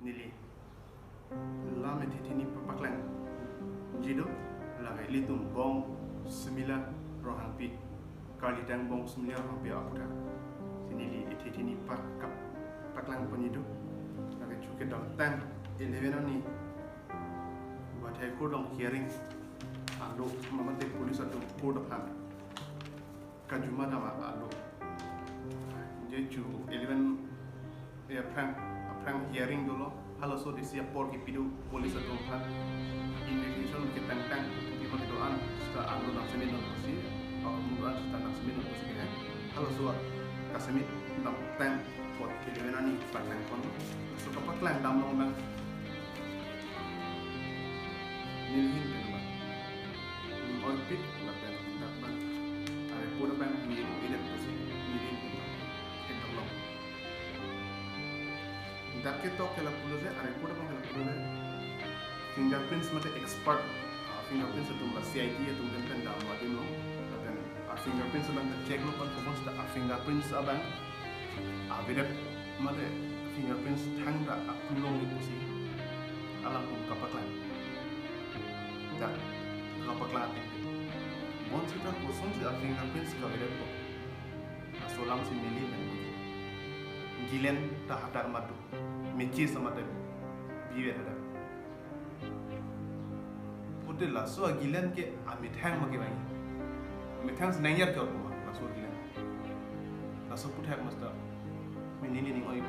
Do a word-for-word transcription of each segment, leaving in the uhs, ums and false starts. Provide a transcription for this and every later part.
Neli lam ethe theni papaklangji do, lake ilitum Bong Sumila Ronghangpi, Karlitang Bong Sumila Ronghangpi aputhak si neli ethe theni pak-, kap-, paklang ponji do. Lake chu kedamtang eleven arni Guwahati High Court along hearing alo, mate police atum court aphan kajuma dam alo. Je chu eleven, eh, aphrang, aphrang hearing dolo. Halaso desi apor kipi do police atum aphan. Investigation ketangtang, kopi ma kedo-an seta alo nangsemet non pusi, atum do-an seta nangsemet non pusi kehang. Halaso kasemet damtang apot eleven arni paklang pon. So kapaklang dam long nang nelihin pen ba. Hmm, oipik lapen dak abang, ah, report abang ni ilet pusi nelihin pen ba. Kedam long. Dak ketok ke lapulo je, ah, report abang ke lapulo je. Fingerprints mate expert, ah, fingerprints atum ba C I D atum pen pen dam adim long. Lapen, ah, fingerprints abang ke check lo pon, pon seta, ah, fingerprints abang, ah, avedet mate fingerprints thangta aklong ni pusi alangtum kapaklang. Dak kapaklang ateng. Bonseta kosonsi a-fingerprints kavedetpo. Laso alam si neli pen. Gilen ta hadak madu. Mechi samate bive hadak. Pute laso agilen ke amethang ma kevangji. Amethang si nangyar ke orpo ma, laso agilen. Laso aputhak masta. Mini ni ning oi.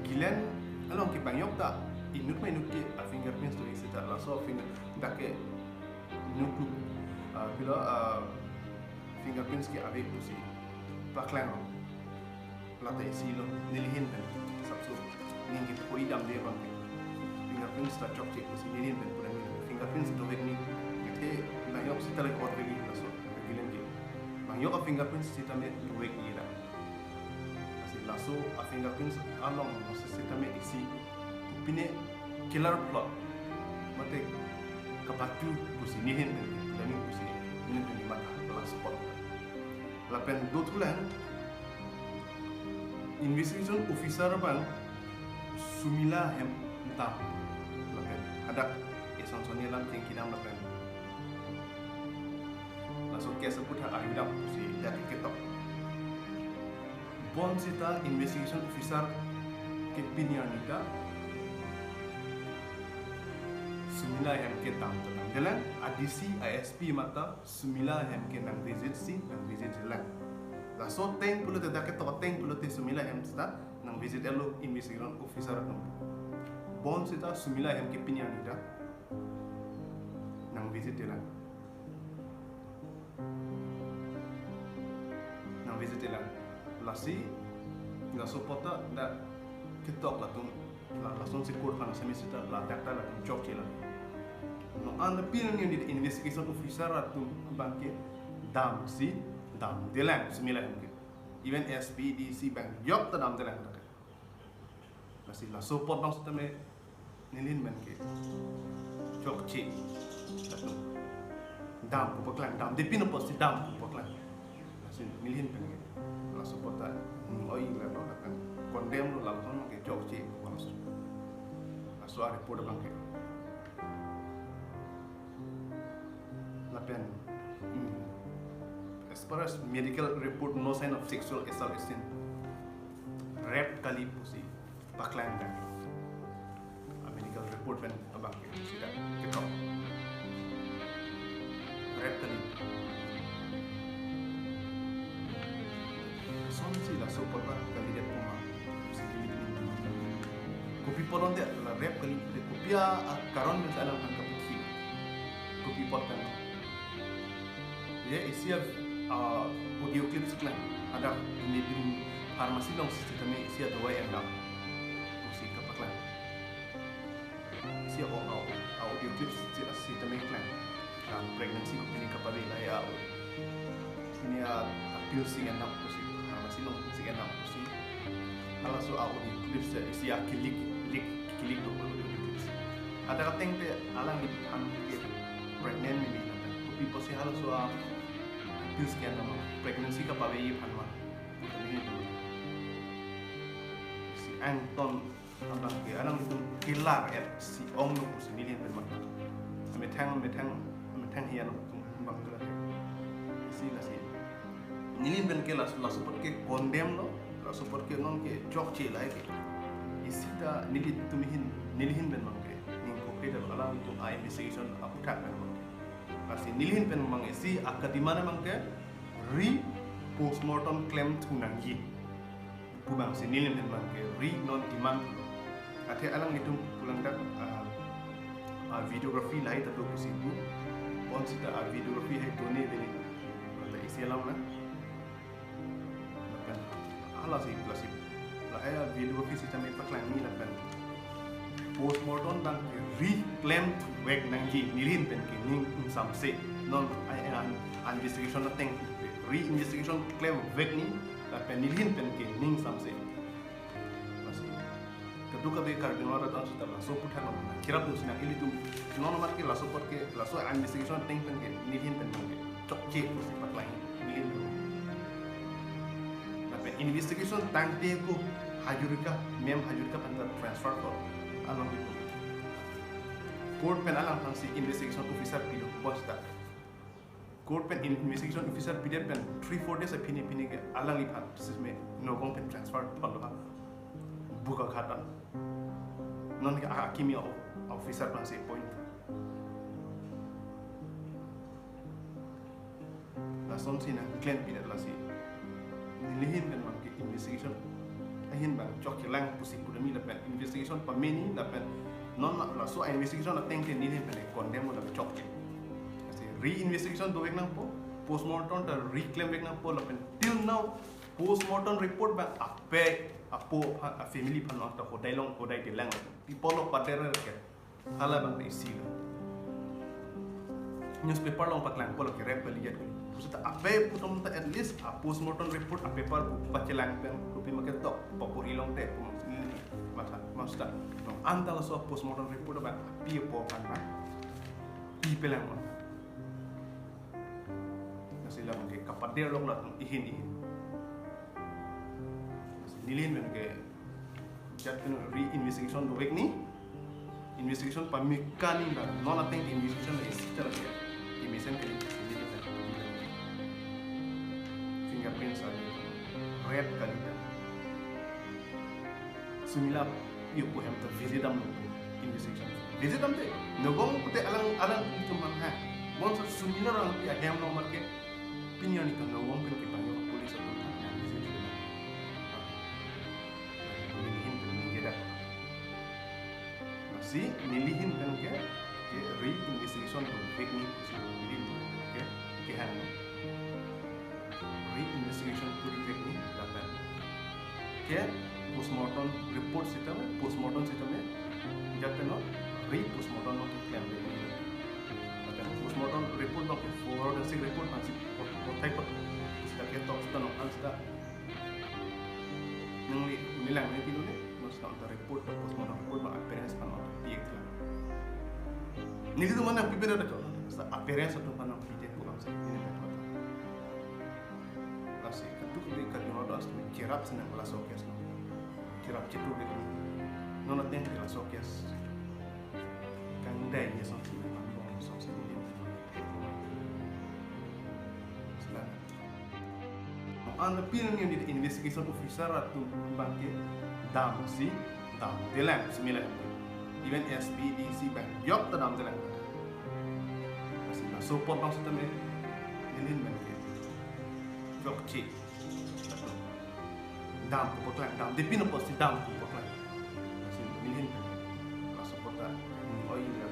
Gilen along kepangyok ta inut ma inut ke a-fingerprints do isi ta, laso finger dak ke inut, ah, pilo, ah, fingerprints ke ave pusi paklang rong. Lata isi lo, nelihin pen sapso ning kethoi damde abang ke. Fingerprints ta chokche pusi nelihin pen pura neli. Fingerprints dovek ni, kethe nangkok seta le ot vek ni laso agilen ke. Nangkok a-fingerprints sitame dovek ni la. Lasi laso a-fingerprints along laso sitame isi pine killer plot mate kapatu pusi nelihin pen, planning pusi nelihin pen matha laso apot. Lapen dothulang investigation officer abang Sumila hem dam lapen hadak eson sonni alam chingki dam lapen laso case aputhak arju dam pusi dak ketok. Bonseta investigation officer ke pini arni ta Sumila hem ke dam ta damdelang, a D C, a S P mate Sumila hem ke nang visit si, nang visit lang. Laso ateng pulote, dak ketok ateng pulote Sumila hem seta nang visit lo investigation officer atum. Bonseta Sumila hem ke pini arni ta nang visit lang. Nang visit lang. Lasi, laso apot ta dak ketok latum, la, lasonsi court aphan semi seta ladak ta latum chokche lang. Non an pini arni investigation officer atum abang ke damsi damdelang Sumila hem ke. Even S P, D C abang jok ta damdelang dak. Lasi laso apot abang sitame nelihin pen ke chokche. Latum dam pu paklang, damde pin apotsi dam pu paklang. Lasi nelihin pen ke laso apot ta ning oi la lo, lapen condemn lo, latum ke chokche laso. Laso a-report abang ke. Lapen, hmm, as per as medical report, no sign of sexual assault is seen. Rape kali pusi paklang dak. A-medical report pen abang ke seta ketok. Rape kali. Kosonsi laso apot ta kalidetpo ma. Kopi apot ante la rape kali pute, kopi a, akaron pen alang aphan kaputhit. Kopi apot kan. Ye isi a, ah, audio clip si klang. Hadak ini bin pharmacy along sitame isi a-dawai endam pusi kapaklang. Isi a, a, audio clip si, sitame klang. Ah, pregnancy kopine kapave lahai a, pine a, a-pills si endam pusi, pharmacy along si endam pusi. Halaso a-audio clips isi a-click, click, click do audio clips. Hadak ateng te alangliphan ke pregnant meme. Kopi apotsi halaso a-pills ke endam, pregnancy kapaveji aphan ma. Isi angton abang ke alanglitum kelar et si ong no pusi nelihin pen abang. Methang, methang, methang hian atum abang tu lake. Isi lasi. Nelihin pen ke las-, laso apot ke condemn lo, laso apot ke non ke chokche lahai ke. Isi ta nelitum ahin, nelihin pen abang ke. Ning ko ke dal alanglitum a-investigation aphuthak pen abang ke. Lasi nelihin pen abang isi akademand abang ke re-postmortem klemthu nangji pu abang si nelihin pen abang ke re non demand lo. Athe alanglitum pulang dak, ah, ah, videography lahai ta do pusi pu. Bonsita a-videography hai done beli. Kata isi alam na. Lapen, ah, lasi, lasi. Lahai a-videography sitame paklangji lapen. Postmortem abang ke re-klemvek nangji nelihin pen ke ning ingsamse. Non ai an investigation ateng re-investigation klemvek ni lapen nelihin pen ke ning ingsamse. Lasi. Kadokave Karbi Anglong arat an sita laso aphuthak lo. Kerap do sinang ilitum. Non amat ke laso apot ke laso investigation ateng pen ke nelihin pen ke chokche pusi paklangji nelihin pen. Lapen investigation tangte ko Hazarika, ma'am Hazarika aphan ta transfer ko. Along itu. Court pen alangphan si investigation officer pilo bonsita. Court pen in-, investigation officer pidet pen three four days aphi ni aphi ni ke alangliphan sisme Nagaon pen transfer palo ha. Bokakhat an. Non ke a-, akimi o-, officer aphan si appoint. Lasonsi nangklempidet lasi. Nelihin pen abang ke investigation ahin abang chokchelang pusi pudami lapen investigation pameni lapen non laso investigation ateng ke nelihin pen condemn lapen chokche. Lasi re-investigation dovek nangpo, postmortem ta re-klemvek nangpo lapen till now postmortem report abang ape apo aphan, a-family aphan ta hodai long hodai tilang people of pader ke. Hala abang isi lo. Newspaper along paklangpo lake rape kali jat kali. Pusita ape pu atum ta at least a-postmortem report a-paper pu pachelang pen kopi ma ketok papuri longte pu matha masta. Nong anta laso postmortem report abang pi apo aphan ma pi pelang ma. Lasi labang ke kapader lok latum ihin ihin. Lasi nelihin pen ke jat pen re-investigation dovek ni, investigation pameka ni la non ateng investigation la isi ta lake. Kemesen kali, kali ta. Fingerprints kali, rape kali ta. Sumila pi apo hem ta visit damlo investigation. Visit damte, Nagaon pute alang alang itum man ha. Bonsita Sumila Rongpi ahem lo amat ke. Pini arni ke Nagaon pen kepangyo police atum aphan visit. Nelihin pen ningjedak. Lasi nelihin pen ke, ke re-investigation dovek ni, si nelihin pen ke, kehang. Re-investigation dovek ni lapen ke postmortem report sitame, postmortem sitame jat pen non re-postmortem non keklemvek ni. Lapen postmortem report abang ke forensic report abang si pot-, pothai pot sita ketok sita non an sita nangli nilang ni pilo ni, non sita anta report, postmortem report abang a-parents aphan non pi ek lang. Nelitum mana pipe da chok. Sita a-parents atum aphan non pi te pulang sa. Nelihin pen abang. Lasi, kadokave Karbi Anglong arat sitame cherap sinang laso case lo. Cherap chetu beli. Non ateng ke laso case. Kangdai ye song si, man bong song si, nelihin. Silakan. Anta pini investigation officer atum abang ke damsi, damdelang, Sumila. Even S P, D C abang yok ta damdelang. Lasi laso apot abang sitame, nelihin abang ke chokche. Dam pu paklang, damde pin apotsi dam pu paklang. Lasi nelihin laso apot ta, oi, ya,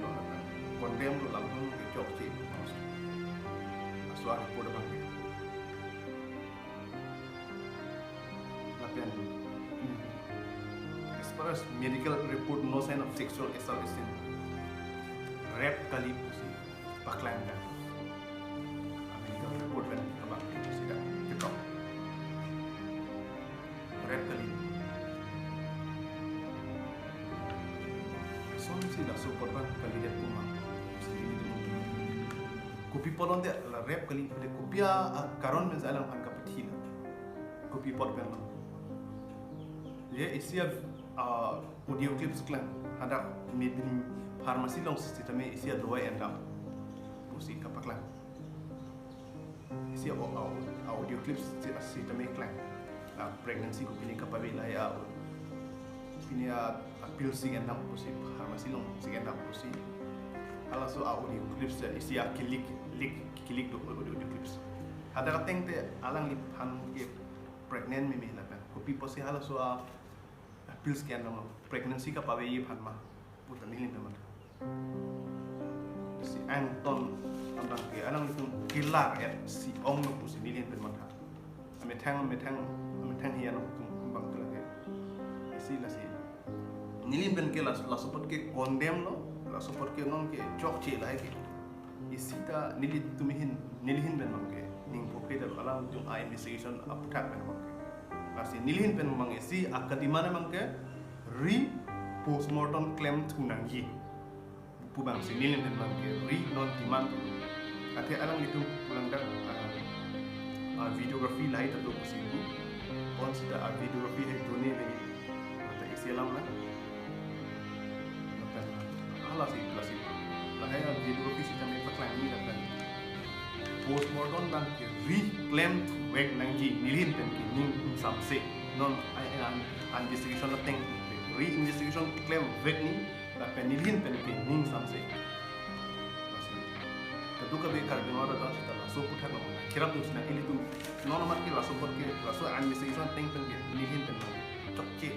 condemn lo, lapen kechokche. Laso a-report abang ke. Lapen, as far as medical report, no sign of sexual assault is seen. Rape kali pusi paklang ta. Medical report pen abang sita ketok. Rape kali. Lasonsi laso apot abang kalidet pu ma. Kopi apot lo de la rape kali pule kopi a, a, karon pen si alangphan kapathi lo. Kopi apot pen lo. Ye isi a, a, audio clips klang, hadak mebin pharmacy along sitame isi adawai endam pusi kapaklang. Isi a, a, audio clips si, sitame klang. A pregnancy kopine kapave lahai a, pine a, a pills si endam pusi, pharmacy along si endam pusi. Halaso a audio clips isi a kilik, lik, kilik do audio, audio clips. Hadak ateng te alangliphan ke pregnant meme lapen kopi pusi halaso a pills ke endam, pregnancy kapaveji aphan ma puta nelihin pen matha. Si angton abang ke alanglitum kelar-et si ong no pusi nelihin pen matha. Amethang, amethang, amethang hiya no tum bang tu lake. Isi lasi nelihin pen ke las, laso apot ke condemn lo, laso apot ke non ke chokche lahai ke. Isi ta nelitum ahin, nelihin pen abang ke ning phoke ta alanglitum a investigation aphuthak pen abang ke. Lasi nelihin pen abang isi akadima abang ke re postmortem klemthu nangji pu abang si nelihin pen abang ke re non demand. Athe alanglitum pulang dak, ah, ah, videography lahai ta do pusi pu. Kon sita a videography hai do ne le. Mata isi alam na. Mata hala si, hala si. Lahai a videography sitame paklang ni lapen postmortem abang ke re-klemvek nangji nelihin pen ke ning ingsamse. Non ai an, an investigation ateng re-investigation klemvek ni lapen nelihin pen ke ning ingsamse. Lasi kadokave Karbi Anglong arat sita laso aphuthak lo. Kerap dun sina ilitum non amat ke laso apot ke laso an investigation ateng pen ke nelihin pen chokche.